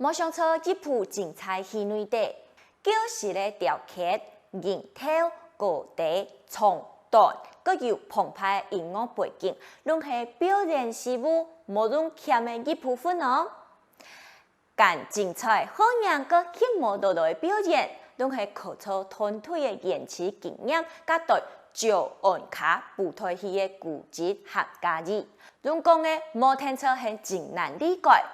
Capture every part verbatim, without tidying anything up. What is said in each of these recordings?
無想著一部精彩戲內底， 舊式个調曲、音調、高低、長短，閣有澎湃个音樂背景，攏係表演事務無用欠个一部分哦。更精彩、好䀴閣吸無落來个表演，攏係靠著團隊个演出經驗，佮對詔安客舞台戲个固執和駕馭。用講个無定著係真難理解。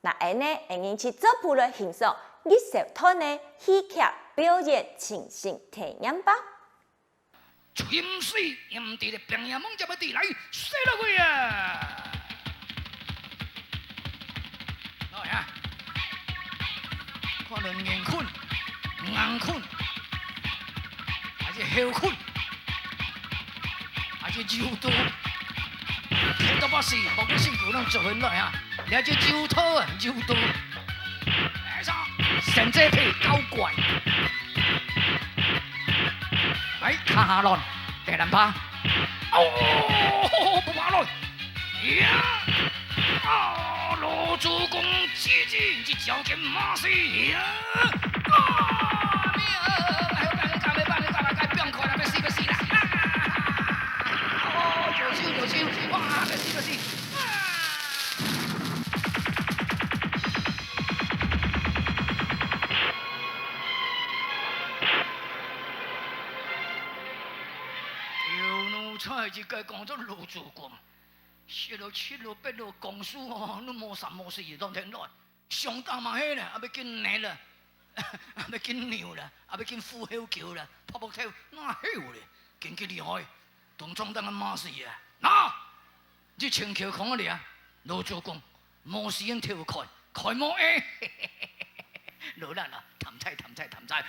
若恁呢，𠊎等就做伙來欣賞一小段个戲劇表演情形體驗吧。春水炎地的平野望，接个地來，射落去啊！來啊！看恁硬睏，硬睏，還是後睏？ 啊，這柔道，踢到把死，無个身軀攏做分來啊！這就柔道啊，柔道。哎，啥？神這皮搞怪。哎，卡下亂，第兩把。哦，不怕亂。呀！啊，老祖公，姐姐，你這條件嘛是呀！啊，命啊！哎呦，丟奴才，一个講做老祖公，食了七了八了，講書哦，你無三無四，亂天亂。 上當嘛係咧，啊，愛緊捏咧，啊，愛緊扭咧，啊，愛緊扶後腳咧，拍拍頭，哪曉咧，緊緊厲害，當中當个罵死啊！吶，這千箍空个咧，老祖公，無時間偷看，看無誒。老懶啊，貪財，貪財，貪財。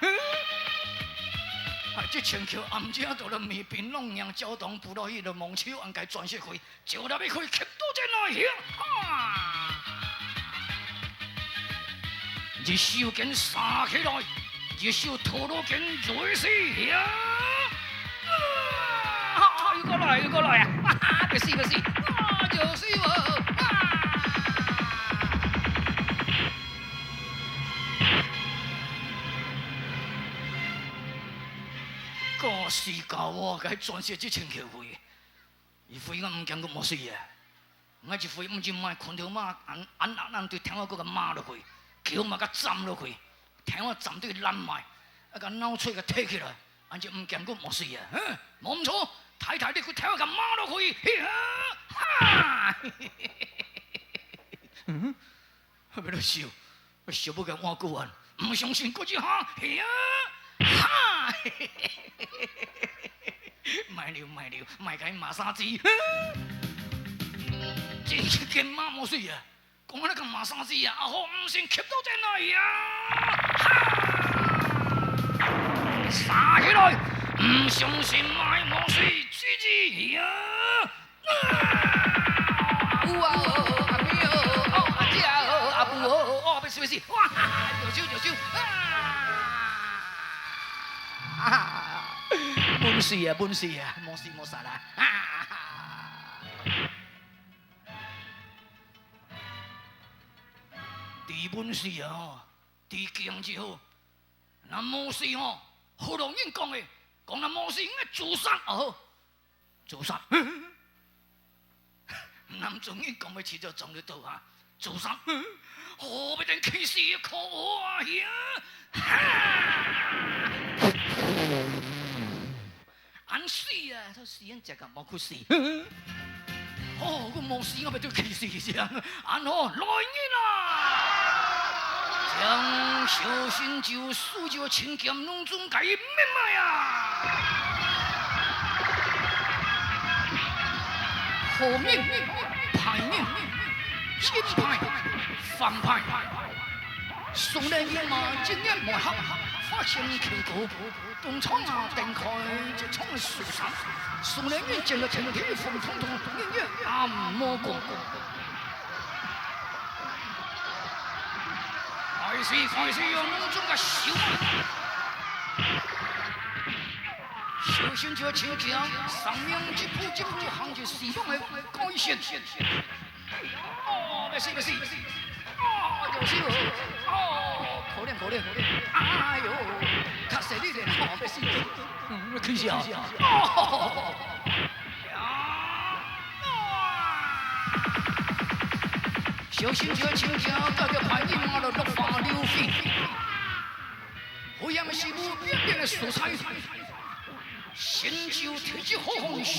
啊，這千箍暗時啊，到了米餅弄娘，焦糖不落去了，蒙秋安該轉些回， 就那邊可以吸到進來呀！啊！一手間殺起來，一手陀螺間追死呀！啊！又過來，又過來啊！啊！別死，別死！啊！就是我！啊！該死家伙，該轉些之前後悔。 伊飛到毋見過無水啊！𠊎一飛毋知麼个，拳頭嘛，恁，恁，恁，恁對天花板个罵落去，腳嘛甲斬落去，天花板對爛埋，啊，甲腦袋甲提起來，恁就毋見過無水啊！哼，無毋著，大大力去天花板罵落去，嘿哈，哈！嗯？ 還袂落手，小不个換過啊！毋相信，過去哈，嘿啊，哈！賣了，賣了，賣个馬殺雞，真是跟馬無水啊！講那个馬殺雞啊，啊好，毋信吸到真來呀！哈！殺起來，毋相信賣無水，雞雞呀！ 有啊，哦，阿妹哦，哦，阿姐哦，阿母哦，哦，別死別死，哇，有救有救，啊！啊，本事啊，本事啊，無死無殺啦，啊！知本事啊，吼，知驚就好，若無死吼，好多人講个，講若無死，應該自殺哦。 自殺。男主人講个起就中了刀啊！自殺，何必等氣死个可惡啊！呀！哈！恁死啊！都死人家敢無去死？哦，我無死，我要對氣死一下。 恁好，來人啊！將小心就手就千劍攏總該滅埋啊！好人、歹人、正派、反派，送來人馬，今日無合，發現口口。 東窗啊，展開一窗樹梢，送來人見了天地風通通，人人暗摸摸。快死，快死，用中个手啊！小心就要求讲，生命一步一步行入死亡的界线。哦，不是，不是，不是。哦，有事哦，哦，可憐可憐，哎喲，較細力點哦，別死。嗯，氣死啊！哦，呀，哇！小心這青椒，搞到排骨麻了落花流血。 好險係無邊邊个所在，神州第一好漢，神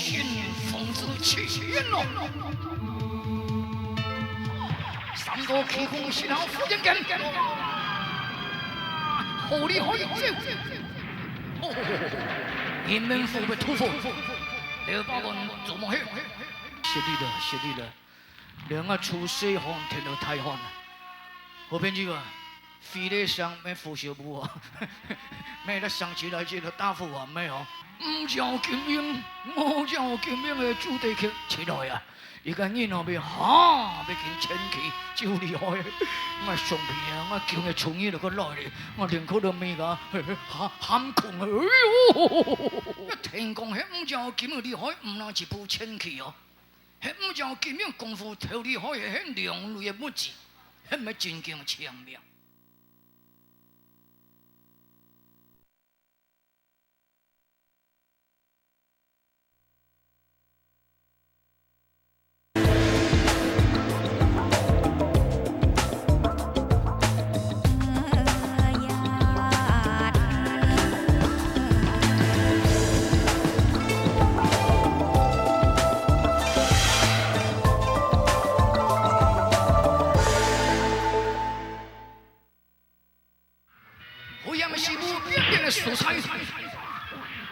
風之氣焰咯。三個氣功，神行福建劍，好厲害！哦，人民富貴土富，六百萬做夢去。失禮了，失禮了。 了，𠊎出細漢聽到大漢啊，好朋友啊，飛咧上咩胡椒布啊，咩个上起來這个大富翁咩哦，五條金英，五條金英个主題曲起來啊，一個人哦，要哈，要緊前去，就厲害。𠊎上邊啊，𠊎叫个中意了个來咧，𠊎連口都未个，喊喊空啊，哎喲！聽講係五條金英厲害，毋拿一步前去哦。 係毋像金英功夫頭厲害，係兩類个物質，係毋係真經強命？ 好險係無邊邊个所在，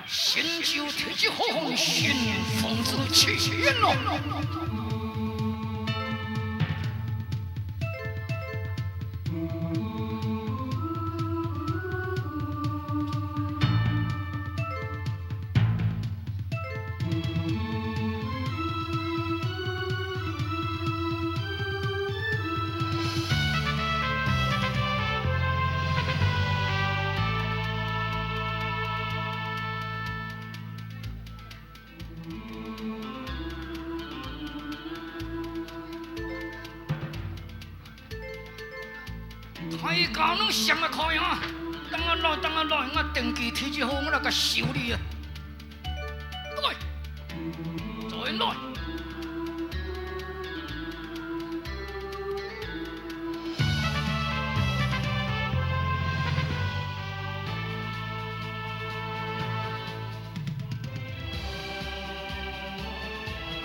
神州第一好漢，神風之氣焰咯。 大家攏閃啊開啊！等下來，等下來，𠊎登記提一號，𠊎來甲修理啊！來，再來！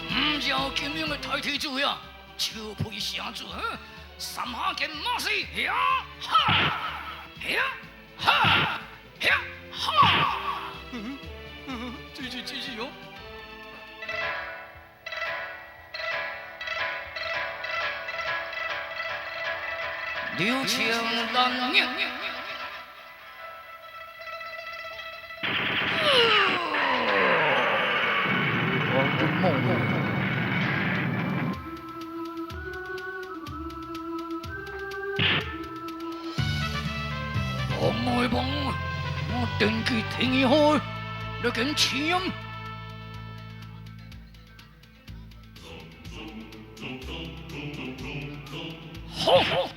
毋要金英个大弟子呀，就配寫字，三下劍馬死，呀哈，呀哈，呀哈。嗯，嗯，這是，這是哦。 流星冷眼。王君梦。王妹王，我登記第二號，你敢簽？ 吼吼，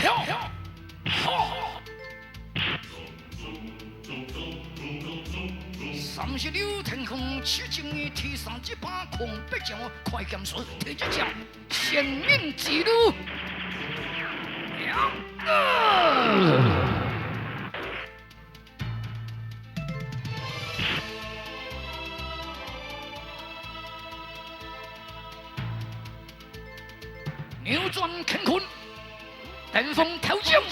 吼吼，吼吼。三十六天空，七十二地上，一百空八將，快劍術，第一將，仙人指路。呀！ 扭轉乾坤，登峰頭上。